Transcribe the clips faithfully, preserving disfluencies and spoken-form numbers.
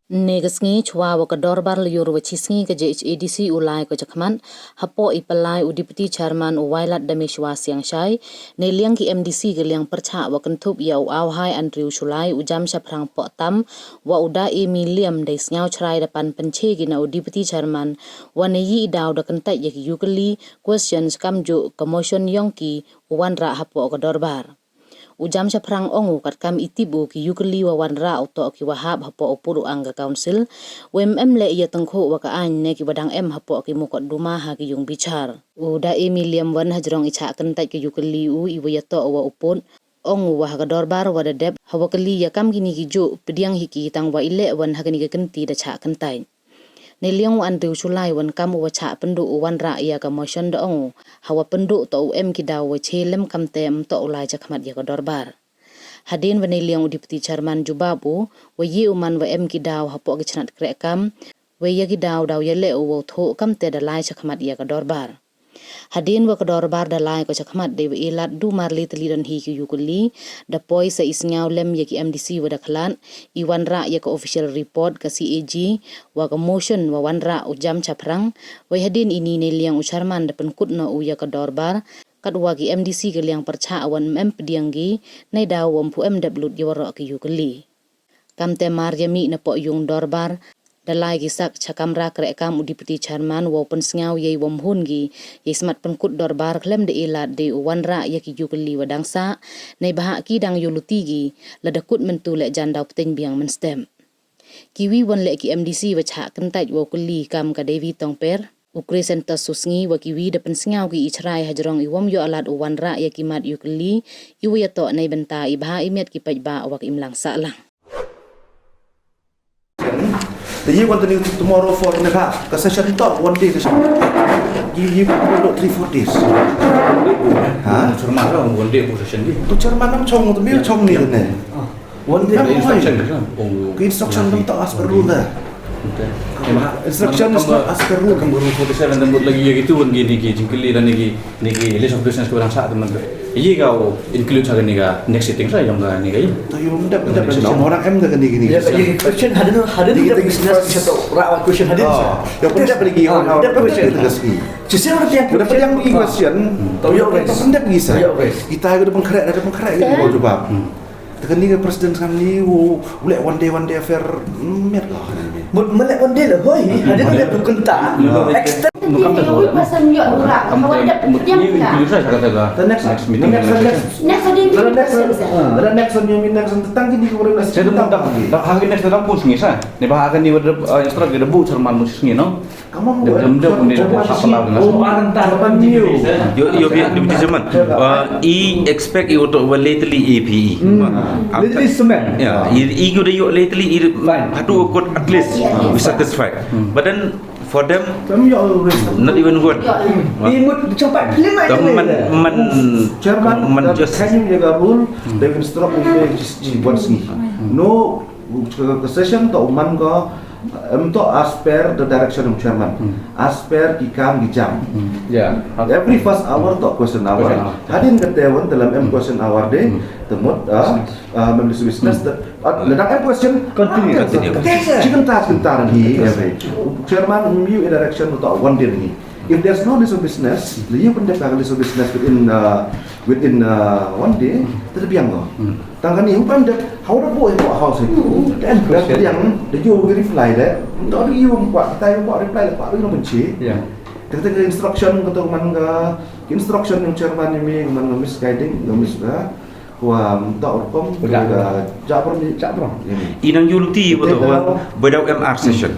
Ynne ka sngi chwa wa ka dorbar laiur wa chi sngi ka J H A D C u lai ko chakhmat, hapoh i palai u Deputy Chairman u Wailadmiki Shuasiangshai, neiliang ki M D C ka liang pyrchah wa kynthup ya u Awhai Andrew Shullai u jam shaphrang poh tam, wa u Da Amy Liam dei sniaw chrai da pan pynche ki na u Deputy Chairman, wa nei i daw da kyntait ya ki yu kylli, questions kamjooh ka motion yong ki u wanrah hapoh ka dorbar. U jam shaphrang ong u katkam i tip u ki yu kylli wa wanrah u toh ki wa hap hapoh u pud u ang ka council, wei ym em leh ya tyngkhuh wa ka aiñ ne ki wa dang em hapoh ki mukotduma ha ki yung bichar. U Da Amy Liam wan hajrong i chah kyntait ka yu kylli u i wa ya toh wa u pud, ong u wa ha ka dorbar wa da dep, ha wa kylli ya kam kini ki jooh pdiang hi ki tang wa i leh wan ha kani ka kynti da chah kyntait. Neiliang u Andrew Shullai wan kam u wa chah pynduh u wanrah ya ka motion da ong u, ha wa pynduh toh u em ki daw wa che lem kamte ym toh u lai chakhmat ya ka dorbar. Hadien wa neiliang u Deputy Chairman jubab u, wa ye u man wa em ki daw hapoh ki chnat kreh kam, wei ya ki daw daw ya leh u wa u thoh kamte da lai chakhmat ya ka dorbar. Hadien wa ka dorbar da lai ko chakhmat dei wa e lad du mar le tylli don hi ki yu kylli, da poi sa i sniaw lem ya ki M D C wa da khlad, i wanrah ya ka official report ka C A G, wa ka motion wa wanrah u jam shaphrang, wei hadien ini neiliang u Chairman da pynkut noh u ya ka dorbar, katwa ki M D C ka liang pyrchah wan ym em pdiang ki, nei daw wa ym pu em dep lut ya waroh ki yu kylli. Kamte mar ya mih na poh yung dorbar, da lai ki sak cha kamra kreh kam u Deputy Chairman wow pynsniaw yei wym hun ki, yei smat pynkut dorbar khlem da e lad dei u wanrah ya ki yu kylli wa dang sah, neibhah ki dang yoh luti ki, lada kut myntu leh jan daw pteng biang mynstep. Kiwi wan leh ki M D C wa chah kyntait wow kylli kam ka Devi Tongper, u Crescentus Susngi wa kiwi da pynsniaw ki i chrai hajrong i wym yoh lad u wanrah ya ki mat yu kylli, i wa ya toh neibynta i bha i miat ki paidbah wa ka imlang sahlang. Then you continue to tomorrow for neibhah ka session toh one day session. You, you put three, four days. Ha? Chairman, one day bu session di. Tu chairman nam chong tu mi chong ni ne. One day. Instruction. Ki instruction toh as per rule da. Instruction is not as per rule. Kam rule forty-seven dan buat lagi ya gitu kan gini ki jingkylli dan ni ki list of business ko orang sah teman. Iya ka include sa ni ka next sitting sa yang ka ni ka. To yung dap dap na orang em da ni ni. Ya, ya, question hadin hadin ni business sa to ra question hadin sa. Ya pun dap lagi orang dap question. Sisi orang tiang. Udah yang question. To your race. Dap bisa. Kita udah pengkhreh, udah pengkhreh gitu jawab. Tekan ni ka president kan ni u leh one day one day affair. Miat lah. Mut melek one day lah hoi. Hadin ada tu kenta. Extend. The next, the next, the next one you mean next one. Tang kini ko dah. Dah hari next dah pun sngi sa. Ni bah hari ni instruct kita bu chairman mu sngi no. Dem dem dem ni. Yo yo bi di zaman. I expect i oto wa lately A P E. Lately cement. Yeah, i i go de yo lately i hatu kot at least we satisfied. But then for them, not even one. I mut chapai lima man man chairman man just hanging ya rule. They instruct me to just one sngi. No. Ka session toh man ko em toh as per the direction of chairman. As per ki kam ki jam. Every first hour toh question hour. Hadin ka te wan dalam em question hour de. Temut ah member business. Ladang em question continue. Chicken tas kentar ni. Chairman em you direction toh one day ni. If there's no list of business, you can dep list of business within uh, within uh, one day. Terbiang ko. Tang kani u pandep, how the boy ko house itu. Then question yang the you will reply that. Dah you buat kita you buat reply lepas tu benci. Kita ke instruction kata man ka instruction yang chairman ni mi man misguiding, miss ka. Wa ta urkom ka ja prom ni ja prom. Inang yulti wa ta wa ba daw M R session.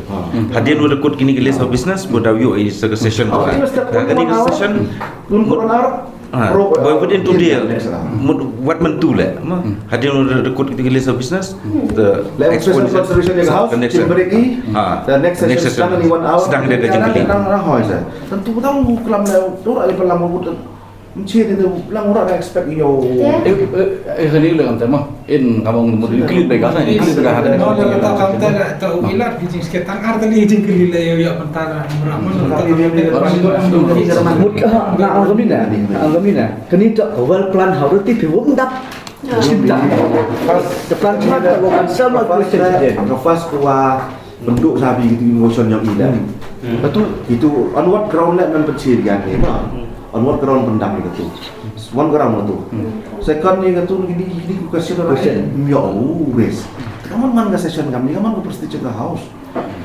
Hadien wa da kut kini ki list of business ba daw yo i sa ka session. Kani ka session. Lum ko na. Boy within two day. Mut wat man tu le. Hadien wa da kut kini ki list of business. The expenditure conservation in the house. The next session sedang ni one hour. Sedang dia dah jengkeli. Tentu tahu kelam le tu ada pelam. Mchi ni tu lang ura na expect yo. Eh, kani le kamte ma. In kamong mo include ba ka sa include ba ka. No, no, ta kamte na ta u ilat ki jing sketang ar tali jing kili le yo ya pantana mura mo. Mut ka na ang kamina. Ang kamina. Kani ta well plan how to tip wong dap. Chinta. First, the first, the first, the first, the first, the first, Pynduh sabi kitu ki motion yong i leh. Hmm. Betul. Kitu on what ground leh mem pynchir ya ni ma. Hmm. On what ground pyndam ni kitu. One ground kitu. Hmm. Second ni kitu ni, ni, ni question, question. Ym yoh u raise. Kammon man ka session kamni, kammon ka procedure ka house.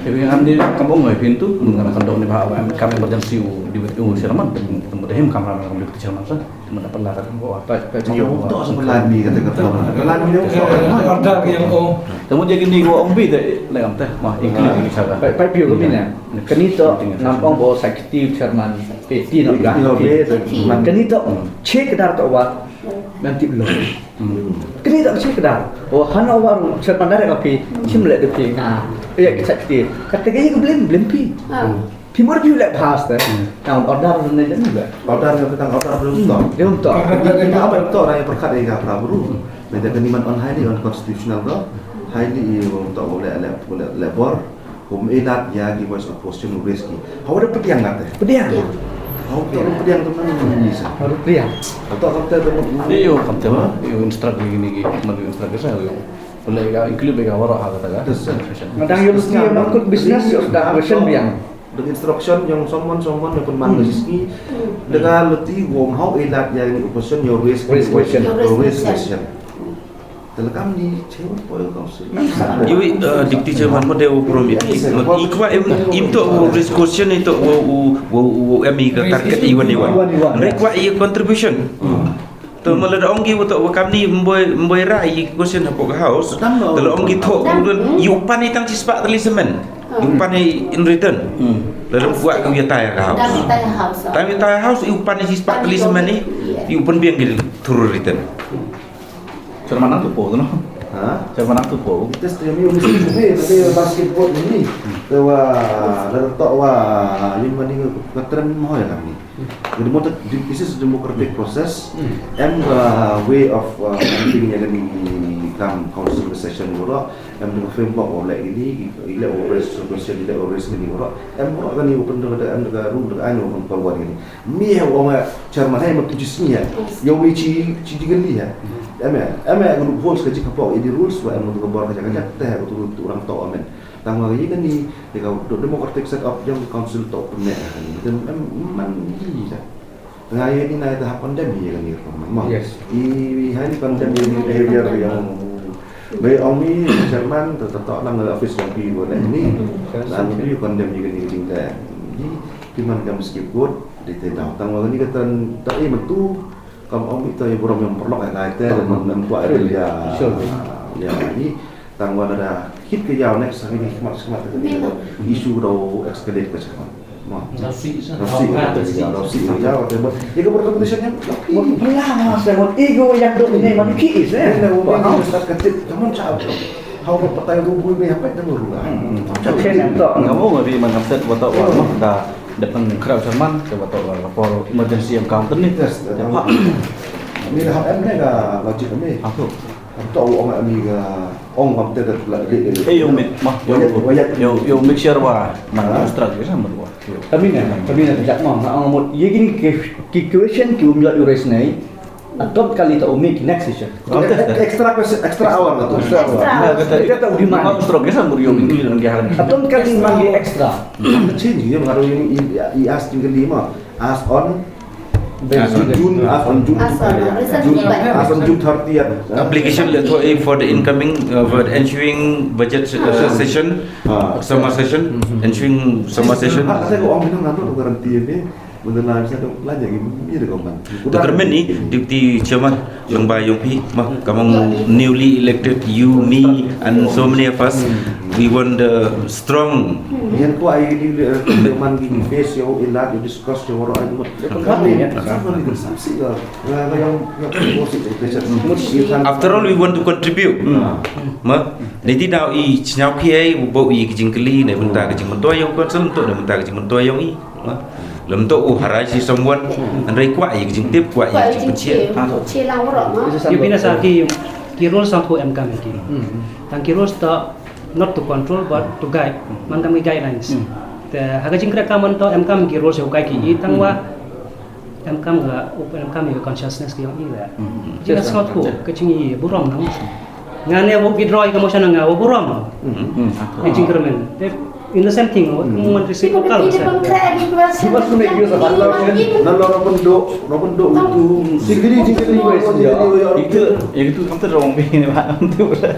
Tapi ngan ni kammon ngai pintu, ngan kan dong ni ba, kam emergency u di u chairman, temu dehim kamra, kam deputy chairman sa. Manda pala ka tang ko, ah. Ka, ka, ka, ka, ka, ka, ka, pala ni, kata, kata, pala ni, order yang o. Temu je kini ko ong bi de, le kam te, ma, include ni sa ka. Pai, pai pio kami na. Kani to, ngam ong bo executive chairman, eh, ti no ga. Ti no ga. Man kani to, che kdar to wa, nanti belum. Hmm. Kani to che kdar. O, hano wa chairman direct api, chim le de pi, nga. Ya, executive. Kata ke ye ko blame, blame pi. Ah. Phi mut phi u leh pass te. Hmm. Tang order ne le ni ba. Order ne tang order belum to. Hmm. Belum to. Ni, ni, ni apa to, na ya perkat ya ka pra bru. Hmm. Meda kani man on highly unconstitutional to. Highly i to le, le, le, le bor. Kum elat ya ki voice of opposition u raise ki. Hawa da pediang kate. Pediang. Hawa to pediang tu man ni sa. Hawa pediang. To kate tu. Iyo, kate ma. Iyo instruct ni, ni, ni, man instruct sa iyo. Boleh ka include ka waroh ha kata ka. Yes, sir. Madang yo mesti yo mangkut business yo da question biang. Dang instruction yong someone, someone yong pynman ka ski. Dang ka lati wong hau elat ya ni opposition yo raise, raise question. Yo raise question. Telekam ni chairman po yo council. Iwi, eh, deputy chairman mo de wo promi. Yes, sir. I kwah im, im to wo raise question, i to wo, wo, wo, wo em i ka target i wan i wan. Wan i wan. Re kwah i contribution. Hmm. To, ma lada ong ki wa to, wa kamni mboi, mboi ra i question hapoh ka house. To la ong ki thoh, i u pan i tang chispah tylli cement. I u pan i in return. Hmm. Lada kwah ki u ya tai ka house. Tam i tai house, ah. Tam i tai house, i u pan i chispah tylli cement i, i u pynbiang ki through return. Chairman ang tu po, no? Ha? Chairman ang tu po. Tes tu mi, mi, mi, mi, basketball ni. Te wa, lada to wa, yung mani ka trend mo ya kami. Jadi, mo, this is a democratic process. Hmm. Em, uh, way of, uh, handling ya kani kam council session waroh. Em, the framework wa leh ini, i leh wa raise question, i leh wa raise kani waroh. Em, waroh kani open the, em, the rule, the ain open forward kani. Mi he wa nga chairman he ma tu jis ni ya. Yes. Yo mi chi, chi jingli ya. Hmm. Em, em, em, loopholes ka jik hapoh ini rules wa em tu ka bor ka jaka jak, te ko tu, tu orang to amen. Tang wa ye kani, ye ka democratic set up yong council to pyneh kani. Em, em, man i da. Nga ye ni na da condemn ye kani rukom ma. Yes. I, i highly condemn ye ni behavior yong. Be ong mi chairman to, to, to lang office yong pi ko ni. Yes. Lang pi condemn ye kani jingda. Ni, ki man kam scapegoat, di te daw. Tang wa kani ka tan, ta i matu, kam ong mi to i burom yong perlok ya kai te, man, man kwah ya. Sure. Ya, ni. Tang wa da hit ka yaw next, ha kini khmat, khmat ka ni. Issue daw escalate ka chairman. Ma. Daw sih, sah. Daw sih, daw sih, daw sih, daw sih. Ye ka recommendation ya. Mo pala ma sa mo ego yang do ni, ma ki is, eh. Ni na wo ni start ka tip, kamu cha. Hau ko patai ru bui ni, apa dah ru. Hmm. Cha chen to. Kamu ngari man set wa to wa, ma da depan crowd chairman, wa to wa for emergency encounter ni. Yes, ya, pa. Ni dah em ni dah logic ni. Apa? Ong ong ami ka, ong kam te da la de de. Eh, yo mi, ma, yo, yo, yo, make sure wa man struggle sa man wa. Kami na, kami na jak ma, ma ong mo, ye kini ki, ki question ki um ya u raise nei. Atom kali ta u mi ki next session. Extra question, extra hour la tu. Extra hour. Extra. Kita ta u di ma. Struggle sa man yo mi ki nang ki har. Atom kali man ki extra. Change ye, baru ini i, i ask tinggal lima. As on June, as on June, as on, as on June thirtieth. Application le thoh, eh, for the incoming, uh, for the ensuing budget, uh, session, summer session, ensuing summer session. Ha, sa ko ong binang nanu tu guarantee ni. Benda lain sa tu lagi ni recommend. Department ni, deputy chairman, Lengba yong phi, ma, kamong newly elected, you, me, and so many of us, we want the strong. Yan ko ai ni, eh, man ki face yo, ilat yo, discuss yo, ro ai mo. Kami, kami ni, samsi ka, nga, nga yang, nga ko si, after all, we want to contribute. Ma, ni ti daw i, chnyaw ki ai, u bo i ki jingkylli, na mynta ki jingmyntoi yong council, to na mynta ki jingmyntoi yong i. Lem to u harai si someone, hynrei kwah ya ki jingtip, kwah ya ki jingpynshare. Che lang waroh ma. Yu pina sa ki, ki rules sa ko em kam ki. Tang ki rules ta not to control but to guide. Man kam ki guidelines. Te ha ka jingkyrkhu man to em kam ki rules ya guide ki. I tang wa Em kam ka, u em kam ka consciousness ka yong i le. Jing ka sngewthuh, ka jing i burom nang. Nga ne wa withdraw ka motion nga wa burom. Ka jingkyrmen. Te in the same thing, wa kum man receive ka kal. He wants to make use of that. Na lo ro pynduh, ro pynduh tu. Jingkylli, jingkylli wa ya. Itu, ya itu kam te rong bi ni ba. Itu dah,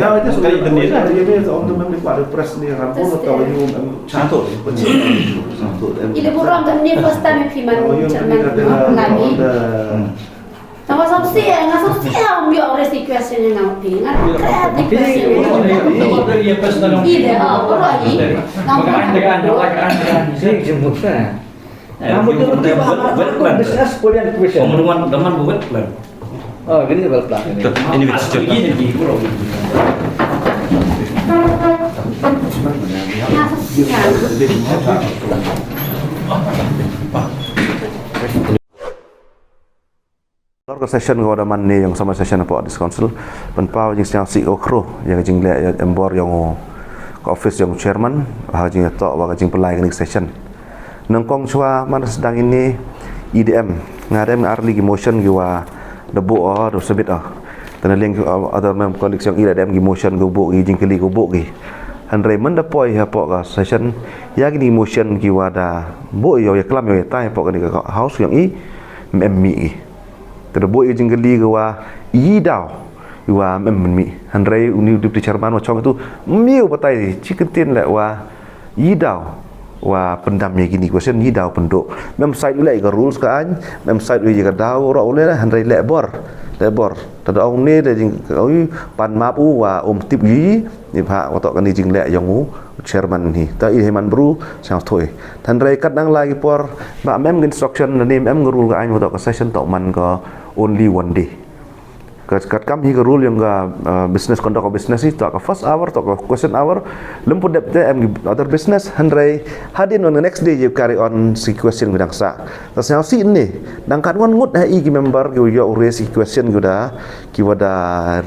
now itu sudah. Ini tu om tu memang kuat press ni ram pun tahu you. Satu. Satu. Ila burom da ni first time phi man chairman lami. Tama sa si, nga sa si ha um yo raise question nga phi. Nga kre di question. Ila, oh, burom i. Nga burom. Business plan. Oh, gini well plan. Ini which Lor ka session ko da man ni yong summer session hapoh District Council. Pynpaw jingsngewsih ko khro yong jingleh yong embor yong ka office yong chairman, ha jingtoh wa ka jingpynlai kani ka session. Nangkong chwa man sdang ini E D M. Nga dem nga arli ki motion ki wa da buh o, da submit o. Tana liang ki, uh, other mem colleagues yong i da dem ki motion ki buh ki jingkylli ki buh ki. Hynrei man da poi hapoh ka session, ya kini motion ki wa da buh yo ya klam yo ya tai hapoh kani ka house yong i, em mi ki. Te da buh i jingkylli ki wa i daw, i wa em mi. Hynrei uni u deputy chairman wa chong itu, mi u batai chi kyntien le wa i daw wa pyndam ya kini question, i daw pynduh. Mem side u le ka rules ka aiñ, mem side u ya ka daw ro u le, hynrei le bor, le bor. Te da ong ni le jing, oi, pan map u wa um tip i, ni pha wa toh kani jingleh yong u chairman hi. Ta i heman bru, sang thoi. Hynrei kat nang lai ki por, ba mem instruction ni mem ka rule ka aiñ wa toh ka session toh man ka only one day. Kat, kat kam hi ka rule yong ka, uh, business, conduct of business hi, toh ka first hour, toh ka question hour, lem pu dep te em ki other business, hynrei hadien wan next day you carry on si question ki dang sah. Ta sngewsih ni, dang kat wan ngut ha i ki member ki yoh raise ki question ki da, ki wa da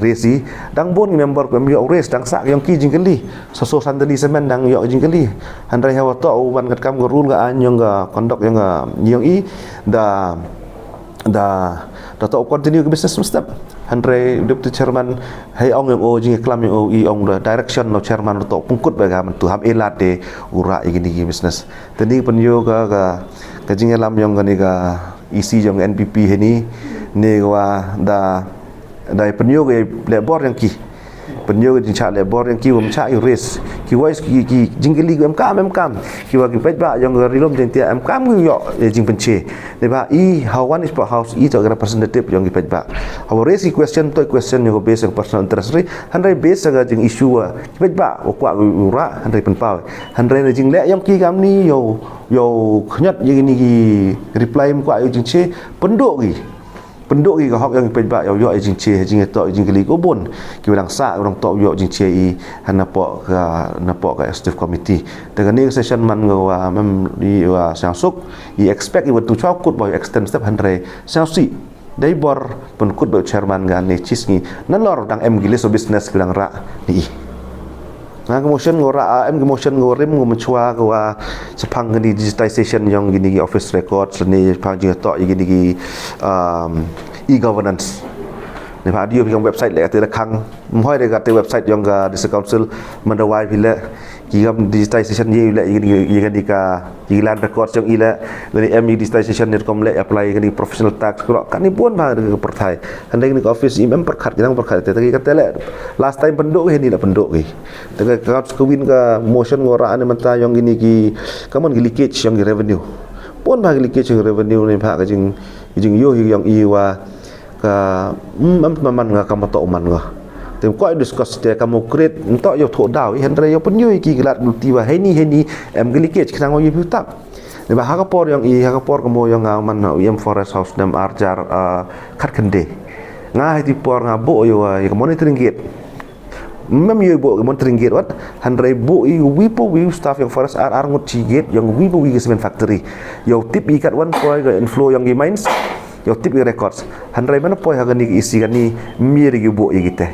raise i, dang bun ki member ki em yoh raise, dang sah yong ki jingkylli, so so sandali semen dang yoh jingkylli. Hynrei ha wa toh u wan kat kam ka rule ka aiñ yong ka conduct yong ka, yong i, da da, da toh continue ka business step. Hynrei deputy chairman, hei ong yong o, jingklam yong o, i ong da direction no chairman da toh pynkut ba ka man tu ham elat de u rah i kini ki business. Tani pynyoh ka, ka, ka jinglam yong kani ka E C yong N P P hini, ni wa da, da pynyoh ka le bor yong ki. Pynyoh ka jingchah le bor yong ki wa em chah i raise. Ki wa ki, ki jingkylli ki em kam, em kam. Ki wa ki paidbah yong ka Ri-loom Jaiñtia em kam ki yoh, eh, jingpynche. Ni ba i ha wan i spah house i toh ka representative yong ki paidbah. Ha wa raise ki question toh question yong ka base yong personal interest ri. Hynrei base ka jing issue wa ki paidbah wa kwah u rah, hynrei pynpaw. Hynrei na jingleh yong ki kam ni yow, yow khñiot ya kini ki reply em kwah yow jingche, pynduh ki. Pynduh ki ka hok yong ki paidbah yow yoh i jingche, jingtoh, jingkylli ko bun. Ki wa dang sah, wa dang toh yoh jingche i, ha napoh ka, napoh ka executive committee. Te kani ka session man ka wa mem i wa sngewsuk, i expect i wa tu chwa kut ba extend step hynrei sngewsih. Dei bor pynkut ba chairman ka ni chis ngi. Nalor dang em ki list of business ki dang rah ni i. Nga ka motion ko rah, ah, em ka motion ko rim ko machwa ko wa chaphang kini digitization yong kini ki office records, ni chaphang jingtoh ya kini ki, um, e-governance. Ni pha dio phi kam website le kate la khang, mhoi de kate website yong ka District Council, man da wai phi le, ki kam digitization ye le, ya kini, ya kini ka, ya ki land records yong i le, le ni em i digitization ni rukom le apply kini professional tax ko, kani bun ba de ka pyrthai. Hynrei kini ka office i em pyrkhat, ki dang pyrkhat te, te ki kate le, last time pynduh ki, ni la pynduh ki. Te ka, ka, ka win ka motion ko rah ni mynta yong kini ki, ka mon ki leakage yong ki revenue. Pun ba ki leakage yong ki revenue ni ba ka jing, jingyoh yong i wa ka, mm, em man nga kam toh man nga. Te ko discuss te kam create ntoh yow thoh daw, i hynrei yow pynyoh ki ki lad bulti wa heini, heini, em ki leakage khnang yow phi tap. Ni ba ha ka por yong i, ha ka por ka mo yong nga man, i em Forest House nem arjar, ah, khat khynde. Nga hei ti por nga buh yow, ah, yow monitoring gate. Mem yow buh monitoring gate wat, hynrei buh i wi po wi staff yong forest ar, ar ngut chi gate, yong wi po wi ki cement factory. Yow tip i kat wan poi ka inflow yong ki mines, yow tip i records. Hynrei man poi ha kani ka E C kani, mir ki buh i kite.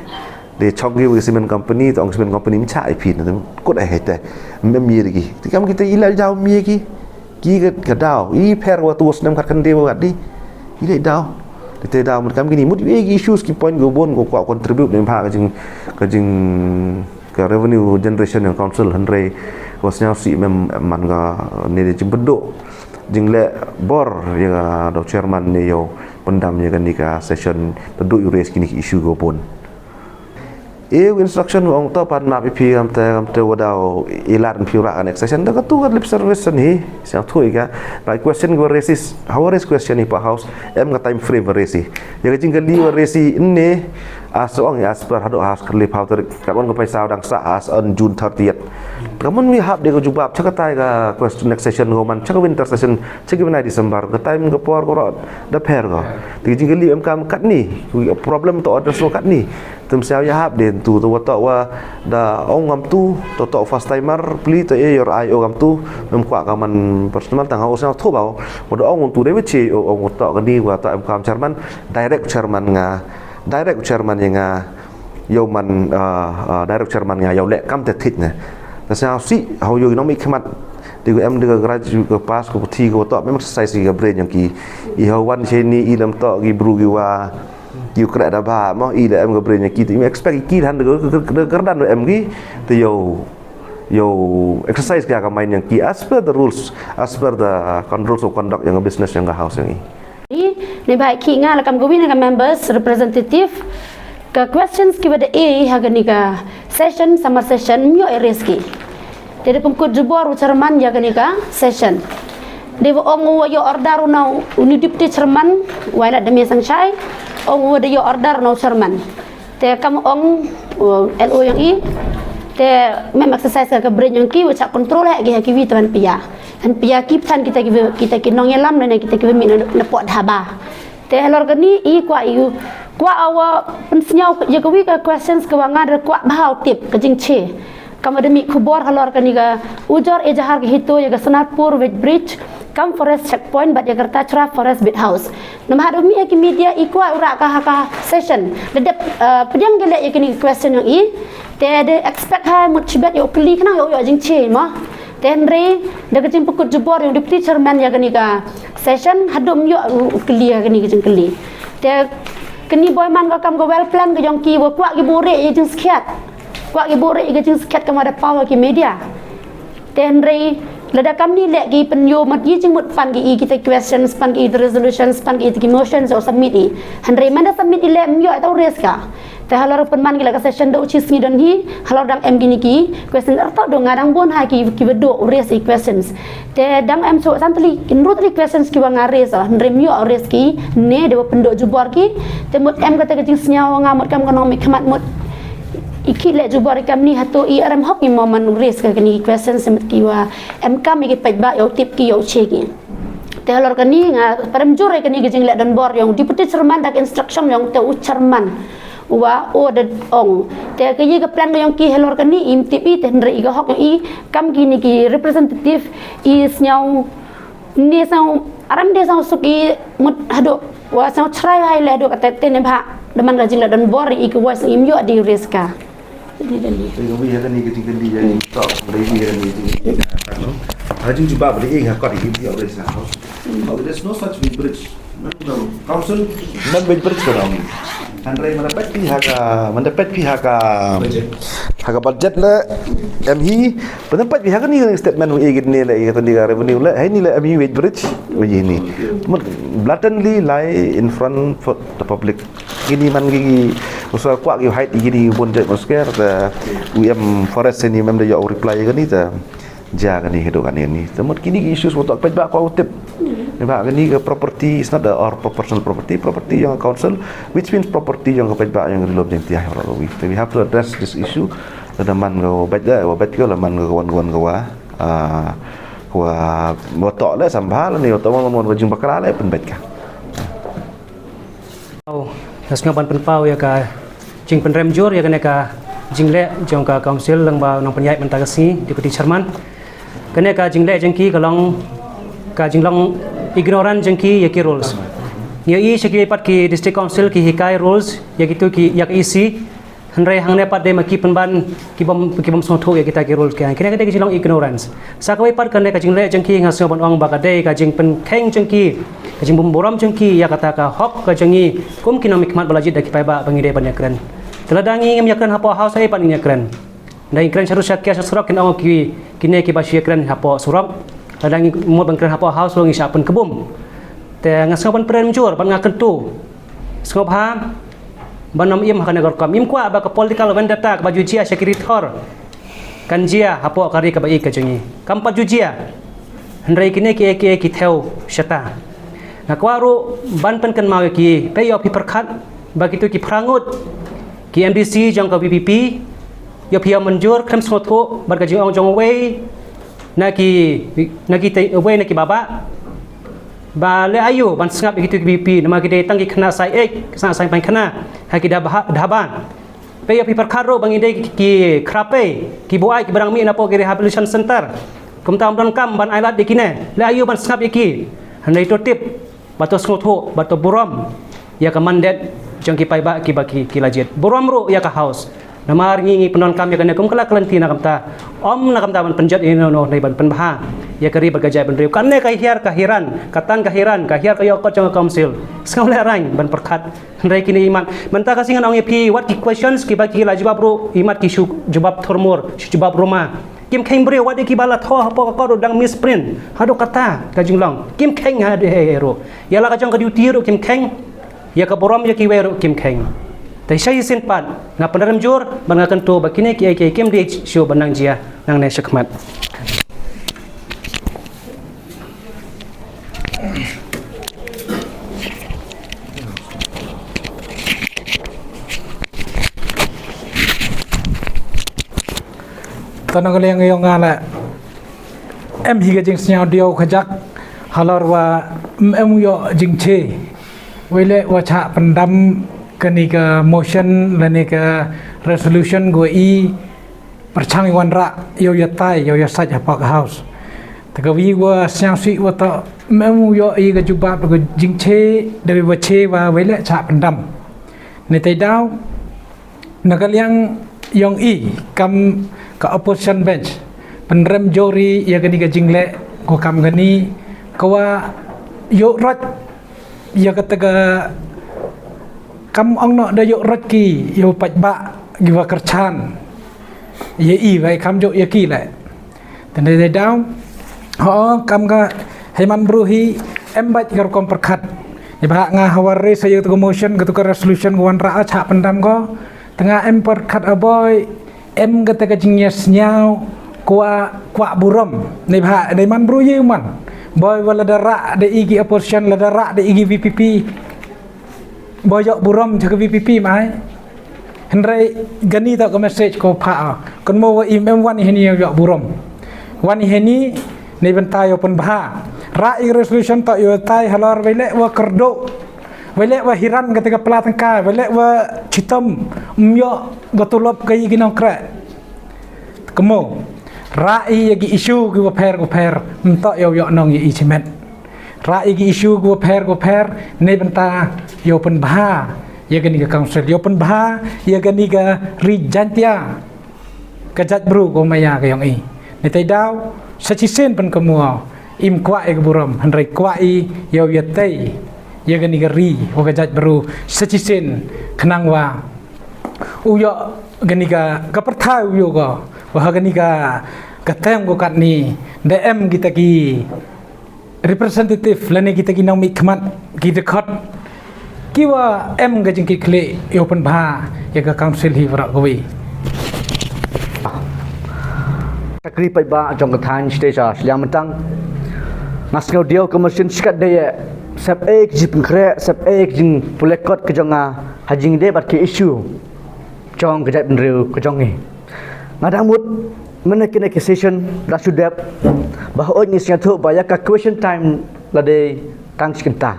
De chong ki wi cement company, tong cement company mcha i phi na, kut ai hete. Mem mir ki. Ti kam kite i la jaw mir ki. Ki ka, ka daw, i pher wa tu wa snem khat khynde wa kat di. I le daw. Te daw mut kam kini, mut i ki issues ki point ko bon ko kwah contribute ne bha ka jing, ka jing, ka revenue generation yong council, hynrei wa sñiaw si mem man ka ne de jing bedo. Jing le bor ya ka do chairman ne yow pyndam ya kani ka session, te du i raise kini ki issue ko bon. E u instruction ong to pan map i phi kam te, kam te wa daw i lat phi ra ka next session, da ka tu ka lip service ni, sñiaw thui ka. Ba question ko raise, how raise question i pa house, em ka time frame wa raise. Ya ka jingkylli wa raise ne, as ong as per hadooh house kylli phaw tarik, ka wan ka paisa dang sa as on June thirtieth. Ka man wi hap de ko jubab, cha ka tai ka question next session ko man, cha ka winter session, cha ka winai December, ka time ka por ko rot, da pher ko. Te ka jingkylli em kam kat ni, problem to address ko kat ni. Tem siaw ya hap de tu, tu wa to wa da ong kam tu, to to first timer, pli to e yor ai o kam tu, mem kwah ka man personal tang ha o sñiaw thui ba o, wa da ong tu de wa che o, ong to ka ni wa to em kam chairman, direct chairman nga, direct chairman ya nga, yow man, ah, ah, direct chairman nga yow le kam te thik ne. Te sñiaw si, how yow nong mi khmat, di ko em di ko grad, ko pass, ko puthi, ko to, mem exercise ki ka brain yong ki. I how wan che ni, i lam to ki bru ki wa, ki u kre da ba mo, i le em ka brain yong ki, te i expect ki han de ko, ko, ko, ko, ko dan em ki, te yow, yow exercise ka ka mind yong ki as per the rules, as per the controls of conduct yong ka business yong ka house yong i. I, ne ba ki nga la kam ko wi ne ka members representative, ka questions ki wa da e ha kani ka session, summer session, myo e raise ki. Te da pynkut jubor u chairman ya kani ka session. De wa ong u wa yoh order u na u ni deputy chairman, wa la da me sangshai, ong u wa da yoh order u na u chairman. Te kam ong, uh, L O yong i, te mem exercise ka, ka brain yong ki, wa cha control ha ki, ha ki wi te han pia. Han pia ki pthan kita ki, kita ki nongyalam ne, kita ki mi na, na pot haba. Te halor kani i kwah i, kwah awa pynsñiaw ya ka wi ka questions ka wa nga da kwah bha u tip ka jingche. Kam wa da mih khubor halor kani ka ujor e jahar ka HITO ya ka Sonarpur weighbridge, kam forest checkpoint bad ya ka Rtachra forest beat house. Namar hadooh mih ya ki media i kwah u rah ka ha ka session. Da dep, uh, pdiang ki le ya kini ki question yong i. Te da expect ha mut chibet yow kylli khnang yow yoh jingche mo. Te hynrei da ka jingpynkut jubor yong deputy chairman ya kani ka session, hadooh yoh u kylli ya kani ka jingkylli. Te kani boi man ka kam ka well plan ka yong ki wa kwah ki bore ya jingskhiat. Kwah ki bore ya jingskhiat kam wa da paw ki media. Te hynrei lada kam ni le ki pynyoh mat ki jingmut pan ki i kita ki questions, pan ki i resolutions, pan ki i ki motions yow submit i. Hynrei man da submit i le myo ta u raise ka. Te halor pynman ki la ka session da u chi sngi don hi, halor dang em kini ki question ar to do nga dang bon ha ki, ki wa do u raise i questions. Te dang em so san tylli, kin ru tylli questions ki wa nga raise, hynrei myo u raise ki, ne de wa pyndoh jubor ki, te mut em ka te ka jingsñiaw nga mut kam ka nong mi khmat mut i ki le jubor i kam ni hato i arem hok i mo man u raise ka kini ki questions mut ki wa em kam i ki paidbah yow tip ki yow che ki. Te halor kani nga parem jur ya kani ka jingle donbor yong deputy chairman da ka instruction yong te u chairman. Wa o da ong. Te ka ye ka plan ka yong ki halor kani im tip i te hynrei i ka hok yong i kam kini ki representative i sñiaw ni sñiaw aram de sñiaw suk i mut hadooh wa sñiaw chrai hai le hadooh ka te te ne bha da man ka jingle donbor i ka wa sñiaw im yoh di raise ka. Te ka wi ha kani ka jingkylli ya i to, ka wi ha kani ka jingkylli ya i to. Ha jingjubab da i ha kot i ki ya raise na house. No, there's no such weighbridge. No, no. Council. Not weighbridge ka dong. Hynrei man da peit phi ha ka, man da peit phi ha ka, ha ka budget le, em hi, man da peit phi ha kani ka statement i kini le, i kani ka revenue le, ha ini le em hi weighbridge, wa i ni. Mut blatantly lie in front for the public. Kini man ki, ki, usa kwah ki hide kini bun jait masker, te u em forest ni mem da yoh reply kani, te ja kani, hidu kani ni. Te mut kini ki issues wa to paidbah kwah u tip. Ni ba kani ka property is not a, our personal property, property yong council, which means property yong ka paidbah yong Ri-loom Jaiñtia ha ro wi. Te we have to address this issue. Lada man ka wa bait da, wa bait ka, la man ka wan, wan ka wa, ah, wa, wa to le sambhal ni, wa to wan, wan, wan, wa jingbakla le pynbait ka. Aw, nga sñiaw ban pynpaw ya ka jingpynrem jur ya kane ka jingleh jong ka council lyngba u nongpynïaid mynta ka sngi, Deputy Chairman. Kane ka jingleh jong ki ka long, ka jinglong ignorant jong ki ya ki rules. Ngi ïohi sha ki pat ki district council ki hikai rules ya kitu ki, ya ka E C. Hynrei hangne pat de ma ki pynban ki bym, ki bym sngewthuh ya kita ki rules ki. Kine ka dei ka jinglong ignorance. Sa kawei pat kane ka jingleh jong ki nga sngew ban ong ba ka dei ka jingpynkheiñ jong ki, ka jingbymburom jong ki ya kata ka hok ka jong ngi kum ki nongmihkhmat ba la jied da ki paidbah ba ngi dei ban ïakren. Te lada ngi ngim ïakren hapoh House, haei pat ngin ïakren? Da ïakren sha rud sha kiar sha surok, kin ong ki, kine ki ba shu ïakren hapoh surok. Lada ngi mut ban kren hapoh House ruh ngi shah pynkbum. Te nga sngew ban pynrem jur, ban nga kyntu. Sngewbha ban ym im ha kane ka rukom. Im kwah ba ka political vendetta kaba ju jia sha ki ri thor kan jia hapoh ka ri kaba ïeit ka jong ngi. Kam pat ju jia. Hynrei kine ki, ki, ki thew shata. Nga kwah ruh ban pynkynmaw ïa ki, peit ïoh phi pyrkhat ba kitu ki phra ngut ki M D C jong ka V P P, ïoh phi ïa mynjur khlem sngewthuh bad ka jingong jong uwei na ki, na ki te, uwei na ki baba. Ba leh aïu ban sngap ïa kitu ki V P P, namar ki dei tang ki khynnah sai ej, khynnah sai paikhana ha ki dhaba, dhaba. Peit ïoh phi pyrkhat ruh ba ngi dei ki, ki khrapei, ki buaid, ki ba dang mih napoh ki rehabilitation center. Kumta ym donkam ban ailad ïa kine, leh aïu ban sngap ïa ki. Hynrei to tip, ba to sngewthuh, ba to burom ïa ka mandate jong ki paidbah kiba ki, ki la jied. Burom ruh ïa ka House. Namar ngi, ngi pyndonkam ïa kane kum ka la ka lynti, na kumta ym na kumta ban pynjot ïa no no, hynrei ban pynbha ïa ka ri bad ka jaitbynriew. Kane ka hiar ka hiran, ka tang ka hiran, ka hiar ka ïoh kot jong ka council. Sngewlehraiñ ban pyrkhat. Hynrei kine i mat. Mynta ka sngi ngan ong ïa phi wat ki questions kiba ki la jubab ruh, i mat ki shu jubab thurmur, shu jubab ruma. Kim kheiñ briew, wat ïa kiba la thoh hapoh ka kot ruh dang misprint. Haduh kata ka jinglong. Kim kheiñ ha de he ruh. Ïa la ka jong ka duty ruh kim kheiñ. Ïa ka burom ïa kiwei ruh kim kheiñ. Te shisien pat nga pynrem jur bad nga kyntu ba kine ki, ki, kim dei shuh ban nang jia nangne shakhmat. Tang na ka liang yong nga leh, em hi ka jingsngew diaw kajak halor wa em, em ïoh jingche. Wei leh wa chah pyndam kani ka motion lane ka resolution ko i pyrchang i wanrah ïoh ïatai ïoh ïasait hapoh ka House. Te ka wi wa sngewsih wa toh em, em ïoh i ka jubab ka jingche, da wi wa che wa wei leh chah pyndam. Ni te daw na ka liang yong i kam ka opposition bench, pynrem jur i ïa kani ka jingleh ko kam kani, ka wa ïoh rot ïa kata ka, kam ong noh da ïoh rot ki ïa u paidbah ki wa kyrchan ïa i, wei kam jur ïa ki leh. Te ni te daw, ho, kam ka heiman bru hi em bad ka rukom pyrkhat. Neibhah nga ha wa raise ïa katu ka motion, katu ka resolution ko wanrah chah pyndam ko. Te nga em pyrkhat a boi, em kata ka jingïasngew kwah, kwah burom. Neibhah, dei man bru ïa man. Boi wa lada rah da i ki opposition, lada rah da i ki V P P. Boi ïoh burom cha ka V P P mai. Hynrei kani toh ka message ko pha. Kynmaw wa im em wan i heini ïoh burom. Wan i heini neibynta ïoh pynbha. Rah i resolution toh ïoh tai halor wei leh wa kyrduh. Wei leh wa hiran kata ka pla tyngka, wei leh wa chitom, ym ïoh ka tulop ka i ki nongkreh. Kynmaw, rah i ïa ki issue ki wa pher wa pher, ym toh ïoh ïoh nong ïa i chimet. Rah i ki issue ki wa pher wa pher, neibynta ïoh pynbha ïa kani ka council, ïoh pynbha ïa kani ka ri Jaintia. Ka jaitbru ko maya ka yong i. Ni te daw, sa chisien pynkynmaw, im kwah i ka burom, hynrei kwah i ïoh ïatai ïa kani ka ri wa ka jaitbru, sa chisien khnang wa u ïoh kani ka, ka pyrthai u ïoh ko, wa ha kani ka, ka term ko katni, da em kita ki representative lane kita ki nongmihkhmat ki dkhot ki wa em ka jingkitkhlieh ïoh pynbha ïa ka council hi waroh kawi. Ka ri paidbah jong ka thaiñ shatei sha shiliang Myntang. Nga sngew diaw ka motion shikatdei, sep ei ka jingpynkhreh, sep ei ka jingpule kot ka jong nga ha jingdei bad ki issue jong ka jaitbynriew ka jong ngi. Nga dang mut mynne kine ki session da shu dep, ba hooid ngi sngewthuh ba ïa ka question time la dei tang shi kynta.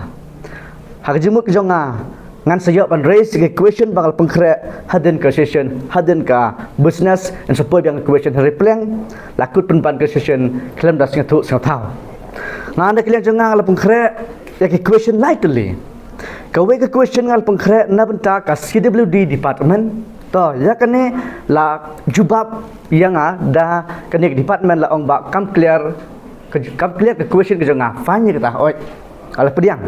Ha ka jingmut ka jong nga, ngan sa ïoh ban raise ki question ba nga la pynkhreh hadien ka session, hadien ka business, yn sa poi biang ka question ha ri pliang, la kut pynban ka session khlem da sngewthuh sngewthaw. Nga na ka liang jong nga la pynkhreh ïa ki question lai tylli. Kawei ka question nga la pynkhreh na bynta ka C W D department. To, ya kane la jubab ya nga da kane ka department la ong ba kam clear, kam clear ka question ka jong nga, fine ya kata, oi. Ala pdiang.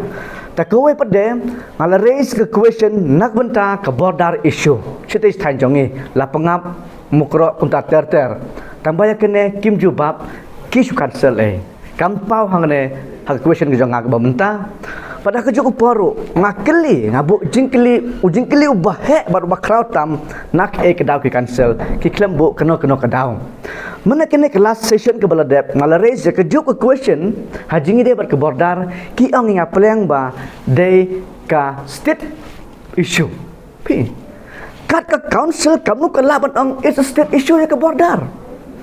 Ta kawei pat de, nga la raise ka question na ka bynta ka border issue. Chitei thain jong i, la Pangap, Mukroh, kumta ter ter. Tang ba ya kane kim jubab, ki shu cancel e. Kam paw hangne ha ka question ka jong nga kaba mynta. Pat ha ka juk u por u nga kylli, nga buh jingkylli, u jingkylli uba heh bad uba khraw tam, na kaei ka daw ki cancel, ki khlem buh kano kano ka daw. Mynne kane ka last session kaba la dep, nga la raise ya ka juk ka question ha jingïadei bad ka border, ki ong ya nga pleng ba dei ka state issue. Phi. Kat ka council kamnu ka lah ban ong it's a state issue ya ka border.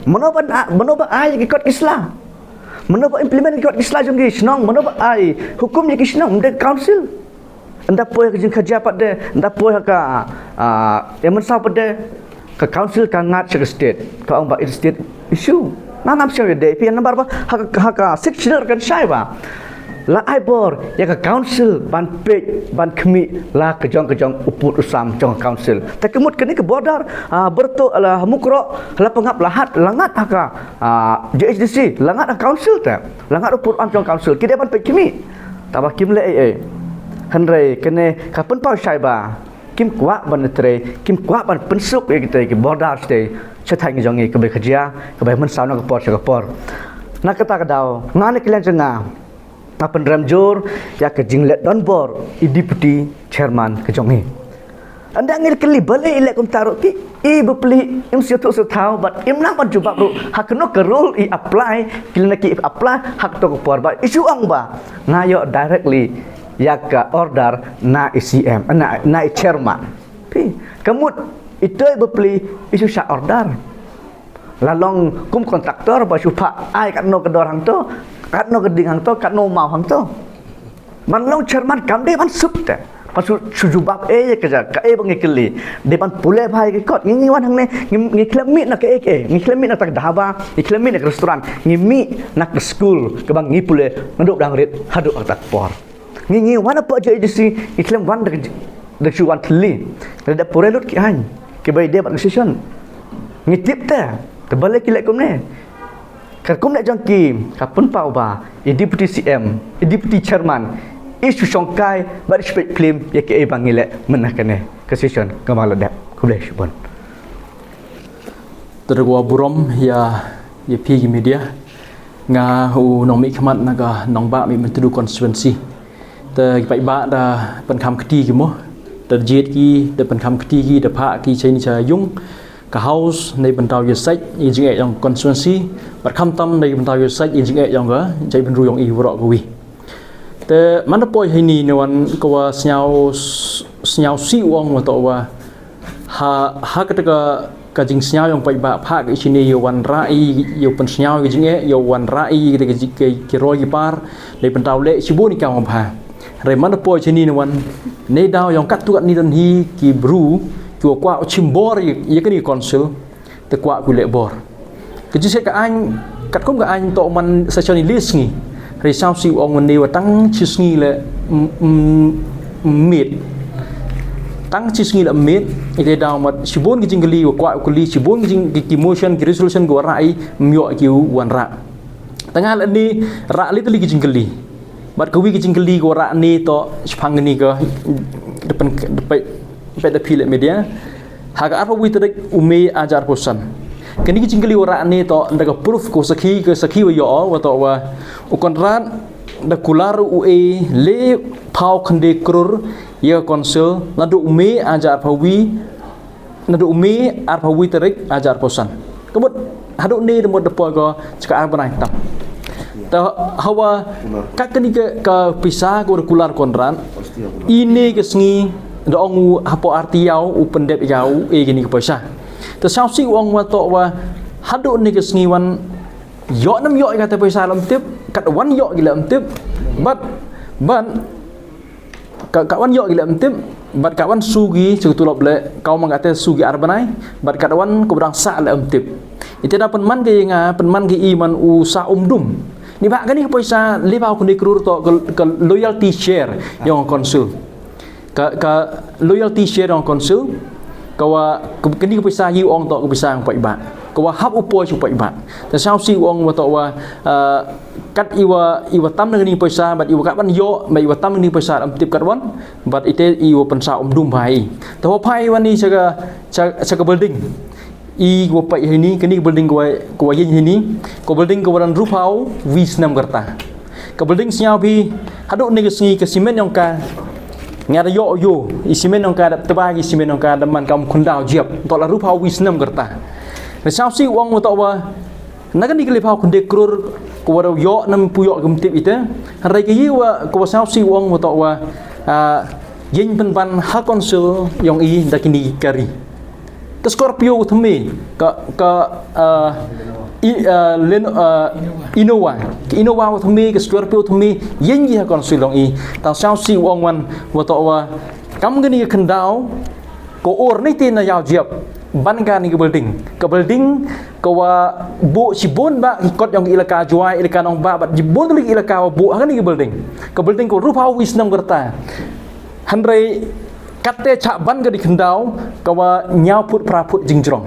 Mano ban a-, mano ba ai ya ki kot ki sla. Mano ba implement ya ki kot ki sla jong ki shnong, mano ba ai hukum ya ki shnong, ym dei ka council. Ynda poi ha ka jingkhajia pat de, ynda poi ha ka, ah, ya mynsaw pat de, ka council ka ngat sha ka state, ka ong ba it's state issue. Nga ngam sngewdei phi, nambar ba ha ka, ha ka sixth schedule kan shai ba la ai bor ya ka council ban peit, ban khmih la ka jong ka jong u pud u sam jong ka council. Te ka mut kane ka border, ah, Byrtuh, la Mukroh, la Pangap, la Hat, la ngat ha ka, ah, J H D C, la ngat ha ka council te, la ngat u pud u am jong ka council, ki dei ban peit khmih. Tangba kim leh ei ei. Hynrei kane ka pynpaw shai ba kim kwah ban trei, kim kwah ban pynsuk ya kitei ki border, kitei chathain jong i, ka bei khajia, ka bei mynsaw na ka por sha ka por. Na kata ka daw, nga ne kylliang jong nga, nga pynrem jur ya ka jingleh donbor i deputy chairman ka jong i. Ynda ngi kylli balei i leh kumta ruh, ki i bapli, im sngewthuh sngewthaw, bad im nang ban jubab ruh ha kano ka role i apply, ki leh na ki apply ha kato ka por, bad i shu ong ba nga ïoh directly ya ka order na i C M, na, na i chairman. Phi, ka mut itei bapli i shu shah order. La long kum contractor ba shu phah ai katno ka dor hangto, katno ka ding hangto, katno maw hangto. Ban long chairman kam dei ban suk te. Ban shu, shu jubab e ya ka ja, kaei ba ngi kylli. Dei ban pule bha ya ki kot. Ngi, ngi wan hangne, ngi, ngi khlem mih na kaei kaei. Ngi khlem mih na kata ka dhaba, ngi khlem mih na ka restaurant. Ngi mih na ka school, kaba ngi pule naduh dang rit haduh kata ka por. Ngi, ngi wan hapoh J H D C, ngi khlem wan da ka j-, da ka shu wan thylli. Lada pule lut ki aiñ, ki bei dei bad ka session. Ngi tip te, te balei ki leh kumne. Ka kumne jong ki, ka pynpaw ba i deputy C M, i deputy chairman, i shu shongkai bad i shu peit phlim ya kaei ba ngi leh mynne kane ka session kaba la dep. Khublei shibun. Te da ka wa burom ya, ya phi ki media. Nga u nongmihkhmat na ka Nongbah Mihmyntdu constituency. Te ki paidbah da pynkham kti ki mo. Da jied ki, da pynkham kti ki, da phah ki cha ini cha yung ka house, neibynta u ïasait i jingeh yong constituency, bad khamtam neibynta u ïasait i jingeh yong ka jaitbynriew yong i waroh kawi. Te man da poi heini ne wan ka wa sniaw, sniawsih u ong wa toh wa ha, ha kata ka, ka jingsniaw yong paidbah phah ka i chini, yow wanrah i, yow pynsniaw i ka jingeh, yow wanrah i kata ka ji-, ka, ki roi ki par, neibynta u leh shibun i kam wa bha. Hynrei man da poi chini ne wan, neidaw yong katto katni don hi ki bru, ki wa kwah u chim bor ya, ya kani ka council, te kwah ki u leh bor. Ka jingsiat ka aiñ, katkum ka aiñ toh man session i le sngi. Hynrei sniawsih u ong wan ne wa tang chi sngi leh m-, m-, miet. Tang chi sngi leh miet, ite daw mat shibun ki jingkylli wa kwah u kylli, shibun ki jing, ki, ki motion, ki resolution ki wa rah i, ym ïoh ki u wanrah. Tang ha lehni rah leh tylli ki jingkylli. Bad kawi ki jingkylli ki wa rah ni toh shaphang kani ka, da pyn, da pyn, da pyn da phi leh media. Ha ka arphaw wi tarik u May hajar arphaw san. Kani ki jingkylli wa rah ni toh da ka proof ka sakhi, ka sakhi wa ïoh wa toh wa u Conrad da kular u e le phaw khyndai klur ya ka council naduh u May hajar arphaw wi, naduh u May arphaw wi tarik hajar arphaw san. Ka mut haduh ni da mut da poi ko cha ka ar bnai tam. Te hawa ka kani ka, ka pisa ka wa da kular u Conrad, ini ka sngi da ong u hapoh ar taïew u pyndep ya u e kani ka pisa. Te sniawsih u ong wa toh wa haduh ni ka sngi wan ïoh ne ym ïoh ya kata ka pisa leh ym tip, kat wan ïoh ki leh ym tip. Bad, bad Ka, ka wan ïoh ki leh ym tip, bad ka wan siew ki cha ka tulop leh, ka wan man kata siew ki ar bnai, bad ka wan ka wa dang sah leh ym tip. Ite da pynman ki ya nga, pynman ki i man u Sah Umdum. Neibhah kani ka poisa le phaw khyndai klur toh ka, ka loyalty share yong ka council. Ka, ka loyalty share yong ka council. Ka wa, ka, kani ka poisa i ong toh ka poisa yong paidbah. Ka wa hap u poi u paidbah. Te sñiawsih u ong wa toh wa, ah, kat i wa, i wa tam na kani ka poisa, bad i wa kat ban yoh, bad i wa tam na kani ka poisa, ym tip kat wan, bad ite i wa pynsaw ym dum bha i. Te wa phai wa ni cha ka, cha, cha ka building. I wa pait heini, kani ka building ka wa, ka wa yieñ heini, ka building ka wa dang ru phaw wi snem ka rta. Ka building sñiaw phi, hadooh ni ka sngi ka cement yong ka, nga da yoh yoh, i cement yong ka da tba, i cement yong ka da man kam khyndaw jiap, toh la ru phaw wi snem ka rta. Te sñiawsih u ong wa toh wa, na kani ka le phaw khynde krur, ka wa da yoh nam pu yoh kam tip ite, hynrei ka i wa, ka wa sñiawsih u ong wa toh wa, ah, yieñ pynban ha council yong i da kini ka ri. Ka Scorpio wa thymme, ka, ka, ah, i, ah, Leno-, ah, Innova. Ka Innova wa thymme, ka Scorpio wa thymme, yieñ ki ha council yong i. Tang sñiawsih u ong wan, wa toh wa, kam kani ka khyndaw, ka ur ni te na yaw jiap, ban kani ka building. Ka building, ka wa booh chibun bha ki kot yong ki ilaka Jowai, ilaka Nongbah, bad chibun ki ilaka wa booh ha kani ka building. Ka building ka ru phaw wi snem ka rta. Hynrei, katte chah ban ka di khyndaw, ka wa ñiaw phut phra phut jingjrong.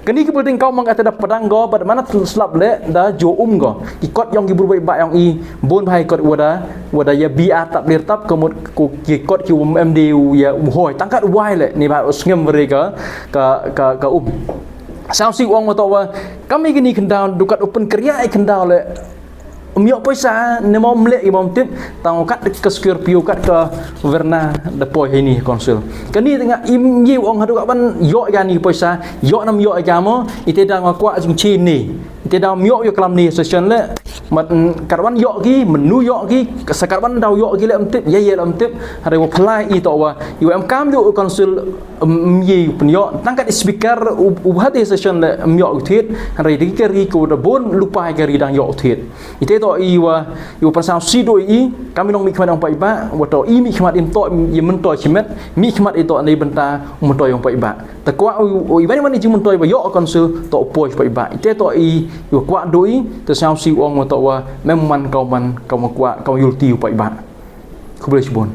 Kani ka building ka wa mang katte da padang ko, bad mana slap le, da jo um ko. Ki kot yong ki bru paidbah yong i, bun bha i kot wa da, wa da ya bi ar tap lir tap, ka mut ko ki kot ki um em de u ya um hoi. Tang kat wai le, ni ba u sngem wa re ka, ka, ka, ka um. Sñiawsih u ong wa toh wa, kam i kani khyndaw, du kat u pynkyrya i khyndaw le, ym yoh poisa, ne mo ym leh i mo ym tip, tang kat ka Scorpio, kat ka Verna, da poi heini council. Kani te nga im ye u ong hadooh kat ban yoh i kani poisa, yoh nam yoh i ka mo, ite da nga kwah jingchi ni. Ite da ym yoh yoh klam ni session le, mat, mm, kat ban yoh ki, mynnu yoh ki, sa kat ban daw yoh ki le ym tip, ye ye le ym tip, hynrei wa phylla i toh wa, i wa em kam du council, ym ye u pynyoh, tang kat i speaker, u, u hat i session le ym yoh u thied, hynrei da ki ka ri ka wa da bun lupa i ka ri dang yoh u thied. Ite toh i wa, i wa pynsaw si do i, kam i nongmihkhmat yong paidbah, wa toh i mihkhmat im toh, i myntoi chimet, mihkhmat i toh ni bynta, myntoi yong paidbah. Te kwah u, u, i wan i wan i jingmyntoi wa yoh council, toh poi paidbah. Ite toh i, i wa kwah do i, te sñiawsih u ong wa toh wa, mem man ka wa man, ka wa kwah, ka wa yulti u paidbah. Khublei chibun.